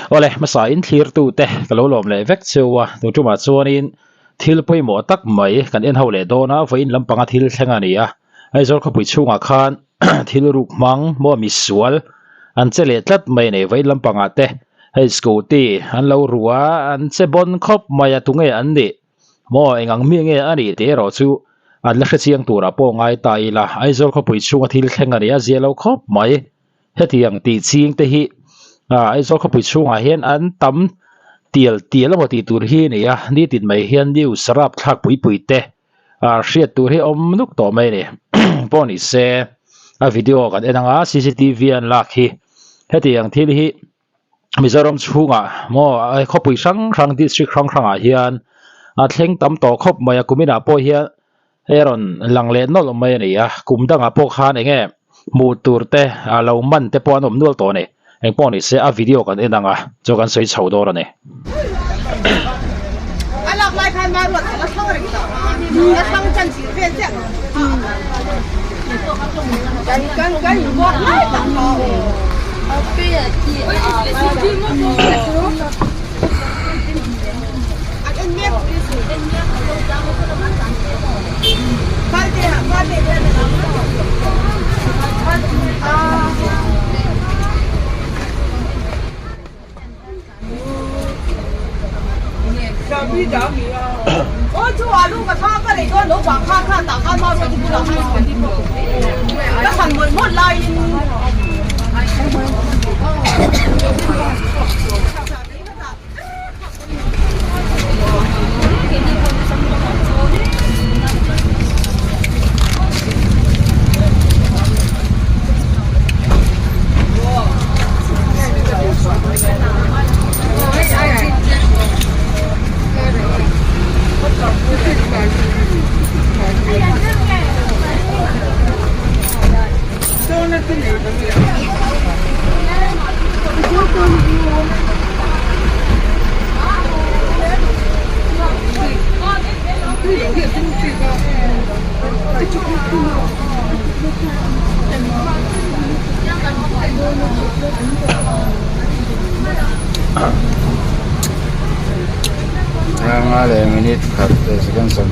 Awle, hmasa in thlirtute ka lo lawm leh vek cheu a, tun tumah chuanin thil pawimawh tak mai kan en ho leh dawn a, vawiin lampanga thil thleng a ni a, Aizawl khawpui chhungah khan thil ruk hmang maw misual an che leh tlat mai a ni, vawiin lampangah te hei scooty an lo ru a, an che bawn khawp mai a, tunge an nih? Maw eng ang mi nge a nih tih erawh chu an la hrechiang turah pawh ngai ta ila, Aizawl khawpui chhunga thil thleng a ni a zia lo khawp mai. Hetiang tih ching te hi Aizawl khawpui chhungah hian an tam tial tial emaw tih tur hi a ni a, nitin mai hian news rapthlak pui pui te hriat tur hi a awm nuk tawh mai a ni. Pawh ni se a video kan en anga cctv an lak hi hetiang thil hi Mizoram chhungah maw khawpui hrang hrang district hrang hrangah hian a thleng tam tawh khawp mai a kuminah pawh hian hei a rawn lang leh nawlh mai a ni a kum dangah pawh khan eng nge hmuh tur te a lo man te pawh an awm nual tawh a ni eng pawh ni se a video kan en ang a chu kan sawi chho dawn a ni. Ranga leh minute khat leh second 30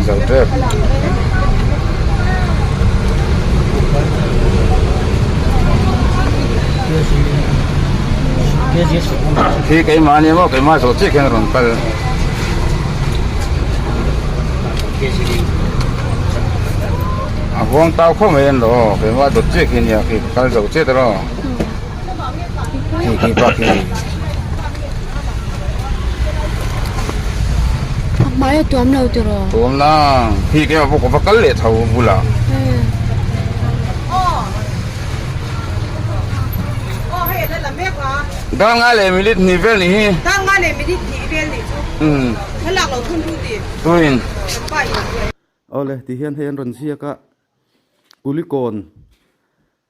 zo tep. Khi keimah ania maw keimah zawh chiah khian a rawn kal. A huang tau khawp mai an lo keimah dawt chiah khi ania khi ka kal zo chiah ta lo khi khi pa khi. A hmai a tuam lo tiraw? Tuam nang khi keimah pawh ka va kal leh tho bulah. Dang nga leh minute hnih vel nih hi. Dang nga leh minute hnih vel nih chu. Thlalak lo thun tu ti. Tuin. Awle ti hian hei an rawn ziak a Kulikawn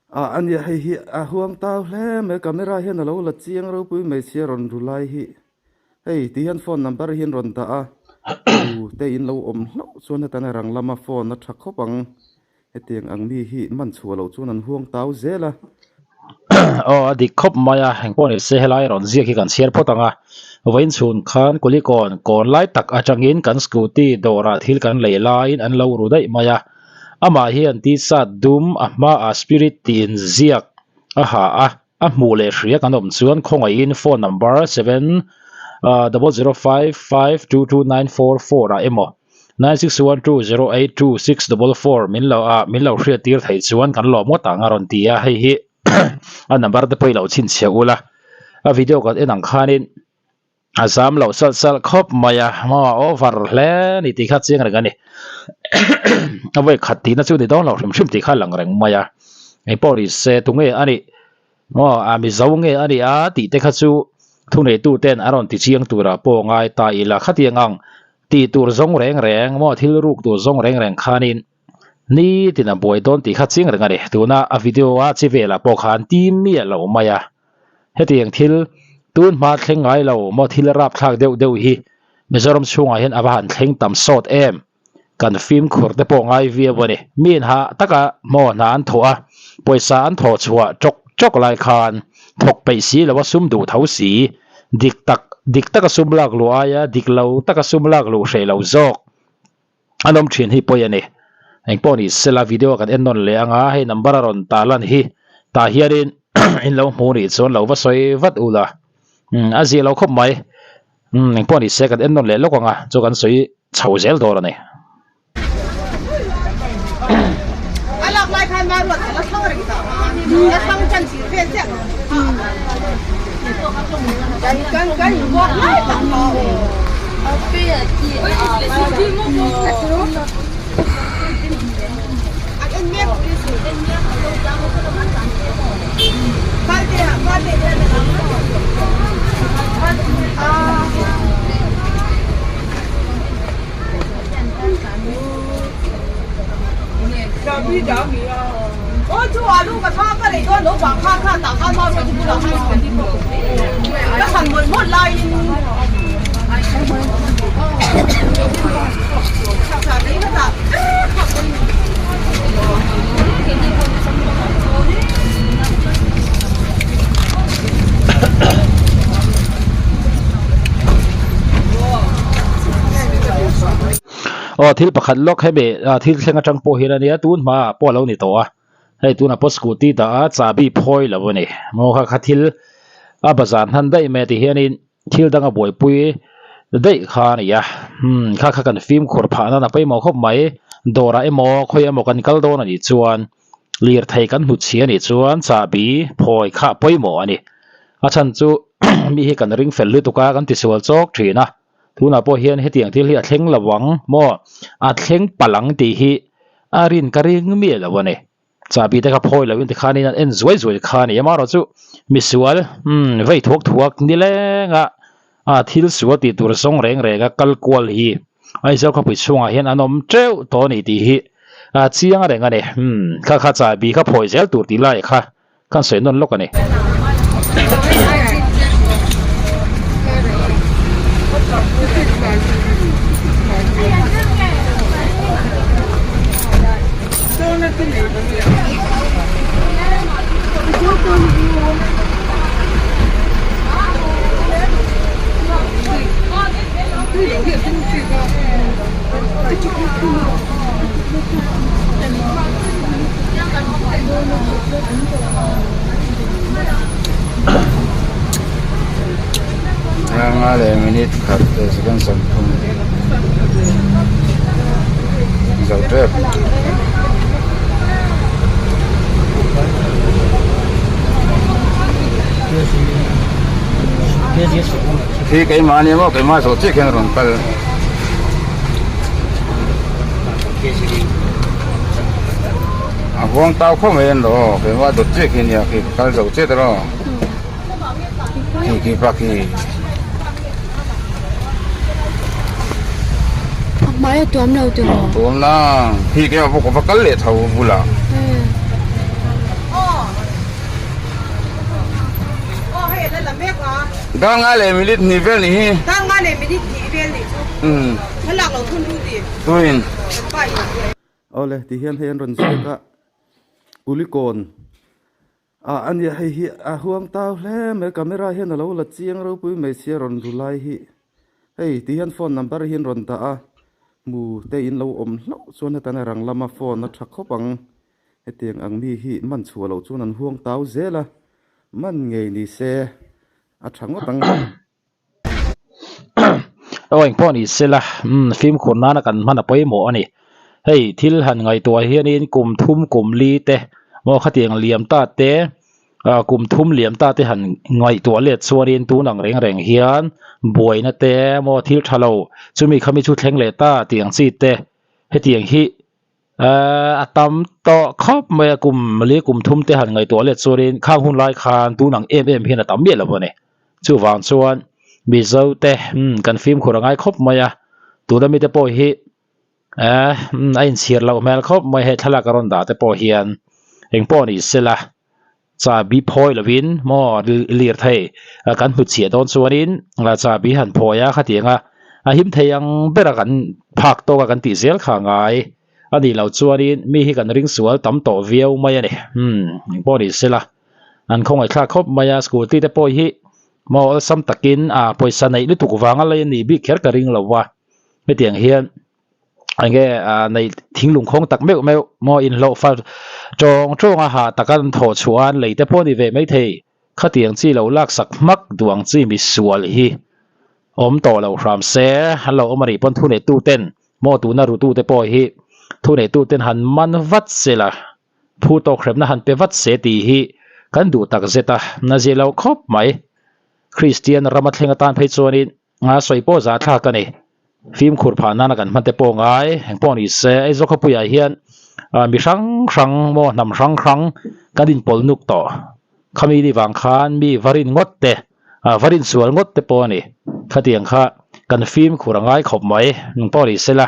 ah a nia hei hi a huang tau hle mai camera hian a lo la chiang ropui mai sia rawn ru lai hi hei ti hian phone number hi an rawn dah a tu te in lo awm hlauh chuan hetana rang lama phone a tha khawp ang. Hetiang ang mi hi man chhuah loh chuan an huang tau zel a. Aw a dik khawp mai a, engpawh ni se helai rawn ziak hi kan chhiar phawt ang a. Vawiin chhun khan Kulikawn kawn lai tak atangin kan scooty dawrah thil kan lei laiin an lo ru daih mai a. Amah hian t-shirt dum a hmaah spirit tih inziak a ha a, a hmuh leh hria kan awm chuan khawngaihin phone number 7005522944 ah emaw 9612082644 min lo ah min lo hriat tir theih chuan kan lawm ngawt ang a rawn ti a, hei hi a number te pawh i lo chhinchhiah ula a video kan en ang khanin a zam loh salh salh khawp mai a maw a over hle a ni tih kha chiang reng a ni a vawi khat tihna chu ni dawn lo hrim hrim tih kha a lang reng mai a engpawh ni se tunge a nih maw a mizo nge a nih a tih te kha chu thuneitu ten a rawn ti chiang turah pawh ngai ta ila khatiang ang tih tur zawng reng reng maw thil ruk tur zawng reng reng khanin nitin a buai dawn tih kha chiang reng a ni tuna a video a chi velah pawh khan tim miah lo mai a. Hetiang thil tun hma thleng ngai lo maw thil rapthlak deuh deuh hi Mizoram chhungah hian a va han thleng tam sawt em? Kan fimkhur te pawh ngai viau a ni. Mi in hah taka maw hna an thawh a, pawisa an thawh chhuah tawk chawk lai khan thawk peih si lo a sum duh tho si, dik tak dik taka sum lak luh aia dik lo taka sum lak luh hreh lo zawk an awm thin hi pawi a ni. Engpawh ni sela video kan en nawn leh anga hei number a rawn ta lan hi tah hianin in lo hmu nih chuan lo va sawi vat ula a zia lo khawp mai. Engpawh ni se kan en nawn leh lawk anga chu kan sawi chho zel dawn a ni. Aw thil pakhat lawk hemi thil thleng atang pawh hian ania tun hmaah pawh a lo ni tawh a hei tunah pawh scooty dah a chahbi phawi lo a ni maw kha kha thil a bazar hnan daih mai a ti hianin thil dang a buaipui daih kha a ni a umm kha kha kan fimkhur phah nan a pawimawh khawp mai dawrah emaw khawi emaw kan kal dawn a nih chuan lirthei kan hmu chhi a nih chuan chahbi phawi kha a pawimawh a ni a chhan chu mi hi kan ring fel lutuk a kan tisual chawk thin a. Tunah pawh hian hetiang thil hi a thleng lo ang maw? A thleng palh ang tih hi a rin ka ring miah lo a ni. Chahbi te kha phawi loin tikhanin an en zuai zuai kha a ni. Amaherawh chu misual umm vei thuak thuak nilenga a thil sual tih tur zawng reng renga kal kual hi Aizawl khawpui chhungah hian an awm teuh tawh a ni tih hi a chiang reng a ni. Umm kha kha chahbi kha phawi zel tur tih lai kha Kan sawi nawn lawk a ni. Ranga leh minute khat leh second 30 zo tep. Khi keimah ania maw keimah zawh chiah khian a rawn kal. A huang tau khawp mai an lo keimah dawt chiah khi ania khi ka kal zo chiah ta lo khi khi pa khi. A hmai a tuam lo tiraw? Tuam la khi keimah pawh ka va kal leh tho bulah. Danga leh minute hnih vel nih hi. Danga leh minute hnih vel nih chu. Umm. Tuin. Awle ti hian hei an rawn ziak a Kulikawn ah a nia hei hi a huang tau hle mai camera hian a lo la chiang ropui mai sia rawn ru lai hi hei ti hian phone number hi an rawn dah a hmu te in lo awm hlauh chuan hetana rang lama phone a tha khawp ang hetiang ang mi hi man chhuah loh chuan an huang tau zel a man ngei ni se a tha ngawt ang. Aw engpawh ni sela umm fimkhur nana kan hman a pawimawh a ni. Hei thil han ngaihtuah hianin kum thum kum li te maw khatiang liam ta te ah kum thum liam ta te han ngaihtuah let chuanin tun ang reng reng hian buaina te maw thil tha lo chumi khami chu thleng leh ta tih ang chi te hetiang hi Ehh a tam tawh khawp mai a kum li kum thum te han ngaihtuah let chuanin khang hun lai khan tun ang em em hian a tam miah lo a ni. Chuvang chuan Mizo te umm kan fimkhur a ngai khawp mai a, tuna mite pawh hi ehh umm a inchhir loh hmel khawp mai hei thlalak a rawn dah te pawh hian engpawh ni sela chahbi phawi lovin maw lirthei kan hnutchhiah dawn chuanin chahbi han phawi a khatiang a a him thei ang bera kan phak tawk a kan tih zel kha a ngai a nih loh chuanin mi hi kan ring sual tam tawh viau mai a ni umm engpawh ni sela. An khawngaihthlak khawp mai a, scooty te pawh hi maw awlsam takin ah pawisa neih lutuk vanga lei a nih bik kher ka ring lo va, hetiang hian enge ah neih thinglung khawng tak meuh meuh maw inhlawh far tawng tawng a hah taka an thawh chhuah a, lei te pawh a ni ve maithei. Khatiang chi lo laksak hmak duh ang chi misual hi awm tawh lo hram se, an lo awm a nih pawn thuneitu ten maw tuna rutu te pawh hi thuneitu ten han man vat se la, phu tawk hremna han pe vat se tih hi kan duh tak zet a, na zia lo khawp mai. Kristian rama thleng atan phei chuanin a sawi pawh zah thlak a ni. Fimkhur phah nana kan hman te pawh ngai, engpawh ni se Aizawl khawpuiah hian mi hrang hrang maw hnam hrang hrang kan inpawlh nuk tawh. Khami ni vang khan mi va rin ngawt te, va rin sual ngawt te pawh a ni. Khatiang kha kan fimkhur a ngai khawp mai, engpawh ni sela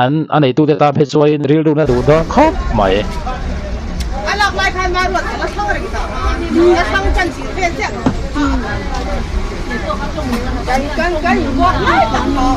an a neitute tan phei chuanin rilru na duh dawn khawp mai. A lak lai khan ma ruat la thlang reng ta la thlang chan chil vel chiah kan kan kan buak lai tak ma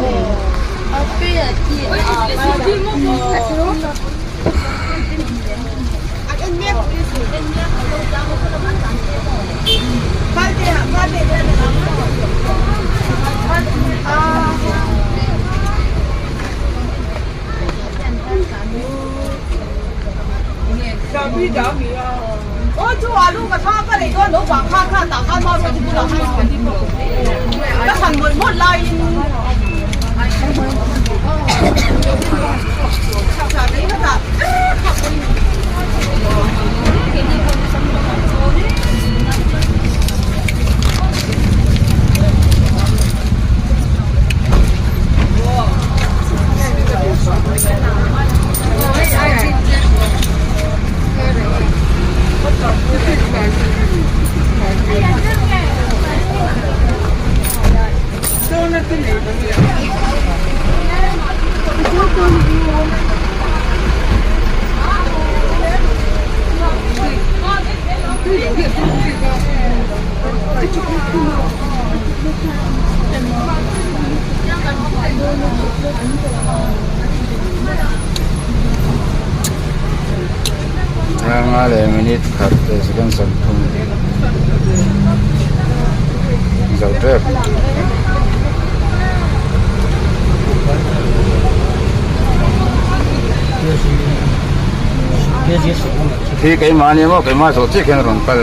Ranga leh minute khat leh second 30 zo tep. Khi keimah ania maw keimah zawh chiah khian a rawn kal.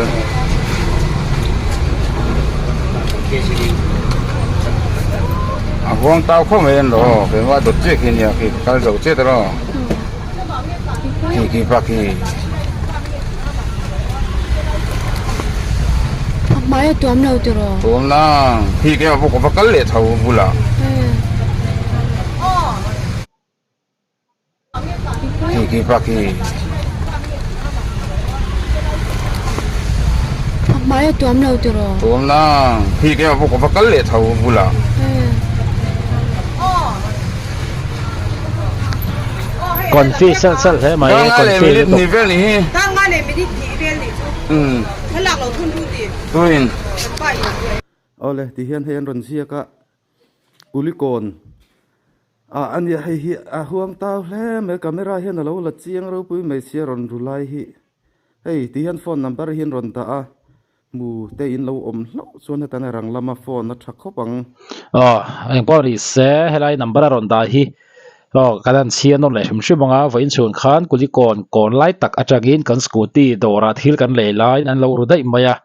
A huang tau khawp mai an lo keimah dawt chiah khi ania khi ka kal zo chiah ta lo khi khi pa khi. A hmai a tuam lo tiraw? Tuam nang khi keimah pawh ka va kal leh tho bulah. Khi khi pa khi. A hmai a tuam lo tiraw? Tuam nang khi keimah pawh ka va kal leh tho bulah. Confi sel sel hle mai confi lutuk. Awle ti hian hei an rawn ziak a Kulikawn ah a nia hei hi a huang tau hle mai camera hian a lo la chiang ropui mai sia rawn ru lai hi hei ti hian phone number hi an rawn dah a Hmu te in lo awm hlauh chuan hetan a rang lama phone a tha khawp ang. Aw, engpawh ni se, helai number a rawn dah hi aw kan han chhiar nawn leh hrim hrim ang a, vawiin chhun khan Kulikawn kawn lai tak atangin kan scooty dawrah thil kan lei laiin an lo ru daih mai a,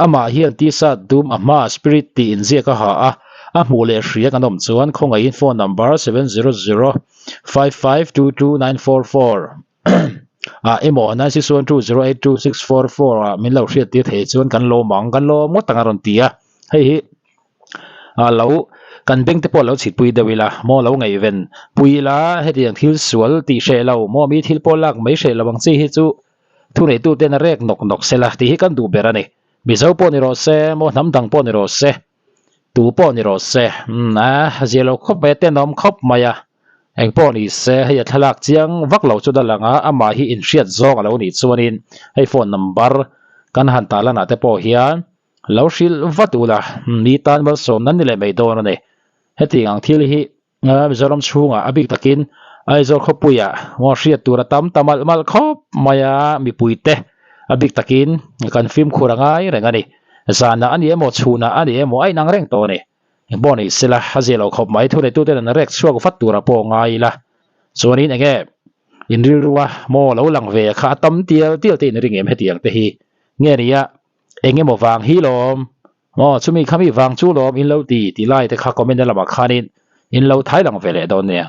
amah hian t-shirt dum a hmaah spirit tih inziak a ha a, a hmuh leh hria kan awm chuan khawngaihin phone number 7005522944 ah emaw 9612082644 ah min lo hriat tir thei chuan kan lawm ang kan lawm ngawt ang a rawn ti a hei hi ah lo kan bank te pawh lo chhit pui deuh ila maw lo ngaihven pui ila hetiang thil sual tih hreh lo maw mi thil pawh lak mai hreh lo ang chi hi chu thuneitu ten a rek nawk nawk sela tih hi kan duh ber a ni mizo pawh ni rawh se maw hnam dang pawh ni rawh se tu pawh ni rawh se umm a zia lo khawp mai a tenawm khawp mai a. Engpawh ni se, hei a thlalak chiang vak lo chu da lang a, amah hi inhriat zawng a lo nih chuanin hei phone number kan han tah lanah te pawh hian lo hrilh vat ula, mi tan malsawm nan ni leh mai dawn a ni. Hetiang ang thil hi Mizoram chhungah a bik takin Aizawl khawpuiah maw hriat tur a tam ta malh malh khawp mai a, mipuite. A bik takin kan fimkhur a ngai reng a ni. Zanah a ni emaw chhunah a ni emaw a inang reng tawh a ni. Engpawh ni sela a zia lo khawp mai thuneituten an rek chhuak vat tura pawh ngai ila. Chuanin enge in rilrua maw lo lang ve kha a tam tial tial te in ring em hetiang te hi nge nia eng emaw vang hi lawm maw chumi khami vang chu lawm in lo ti ti lai te kha comment na lamah khanin in lo thai lang ve leh dawn nia.